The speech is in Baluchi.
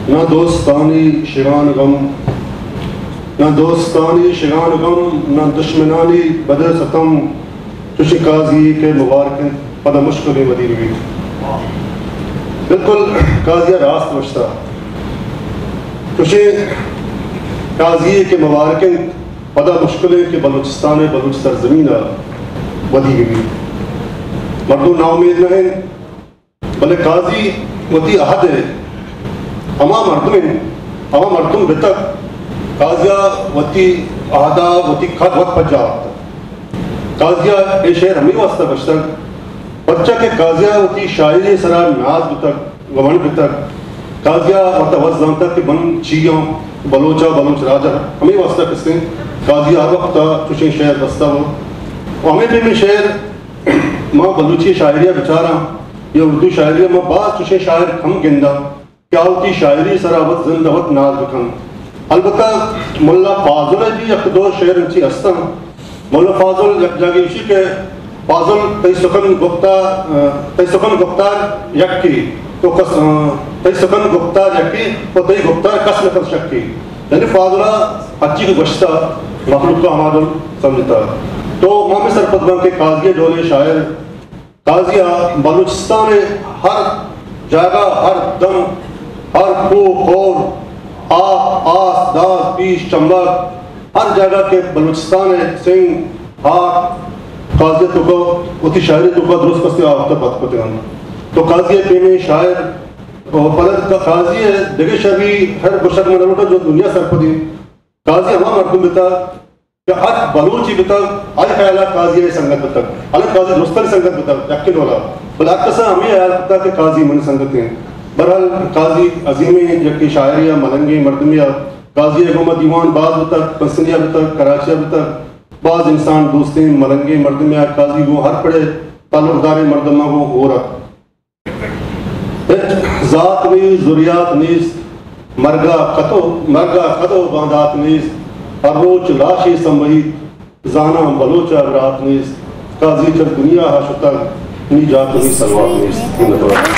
نہ دوستانی شگان غم، نہ دوستانی شگان غم، نہ دشمنانی بدل ستم، چوشیں قاضی کہ مبارک انت، پدا مشکلیں ودی بہ بیت۔ بالکل قاضی ءَ راست گوشتہ۔ چوشیں قاضی کہ مبارک انت، پدا مشکل انت کہ بلوچستان ءَ، بلوچ سرزمین ءَ ودی بہ بیت۔ مردم ناامید نہ انت، بلے قاضی وتی عہد ءَ ہما مردم انت، ہما مردم بتگ، قاضی ءَ وتی عہد ءَ وتی کد وت پجا آورتگ۔ قاضی ءَ اے شعر ہمے واسطہ گوشتگ، پرچا کہ قاضی ءَ وتی شاعری ءِ سرا ناز بوتگ، گمنڈ بوتگ۔ قاضی ءَ وت ءَ وت زانتگ کہ من چی آں، بلوچ ءَ، بلوچ راج ءَ۔ ہمے واسطہ کسیں قاضی ءَ ہر وقت ءَ چوشیں شعر بستہ بوت۔ و ہمے پیمیں شعر ما بلوچی شاعری ءَ بچاراں یا اردو شاعری ءَ، ما باز چوشیں شاعر کم گنداں کہ آ وتی شاعری ءِ سرا وت زند ءَ وت ناز بکنت۔ البتہ ملا فاضل ءِ بھی یک دو شعر انچی ہستاں۔ ملا فاضل یک جاگے گوشی کہ فاضل تئی سخن گفتار، تئی سخن گفتار یکے، تو کس، تئی سخن گفتار یکے و تئی گفتار کس نہ کنت شکے۔ یعنی فاضل ءَ ہرچی کہ گوشتہ مخلوق ءَ ہما ڈول سمجھتہ۔ تو ما ہمے سرپد باں کہ قاضی ءِ ڈولیں شاعر، قاضی ءَ بلوچستان ءِ ہر جاگہ، ہر دم، ہر کوہ، کور، آپ، آس، داز، پیش، چمبر، ہر جاگہ کہ بلوچستان ءِ سنگ، ہاک، قاضی ءِ توکا، وتی شاعری توکا درست کسے آ وقت ءَ پد کتگ انت۔ تو قاضی ءِ پیمیں شاعر، و پدا قاضی ءِ دگہ شری ہر گوشگ من لوٹاں جو دنیا سرپد انت۔ قاضی ہما مردم بوتہ کہ ہر بلوچے بوتگ، آئی خیال ءَ قاضی ءِ سنگت بوتگ، حالانکہ قاضی درستانی سنگت بوتگ، یکیں ڈول ءَ، بلے ہر کس ءَ ہمے خیال بوتگ کہ قاضی منی سنگتے انت۔ بہرحال قاضی عظیمیں یکے شاعرے ءُ ملنگیں مردمے ءُ قاضی ءِ گوما دیوان باز بوتگ، پسنی ءَ بوتگ، کراچی ءَ بوتگ، باز انسان دوستیں ملنگیں مردمے ءُ قاضی گوں ہر پڑ ءِ تعلقداریں مردماں گوں ہور ات۔ ہچ ذات نیست، زریات نیست، مرگا کتو، مرگا کدو باندات نیست، ہر روچ لاشے سمبہیت، زاناں بلوچا برات نیست، قاضی چہ دنیا ہا شتگ، نی جات و نی سلوات نیست۔ منتوار۔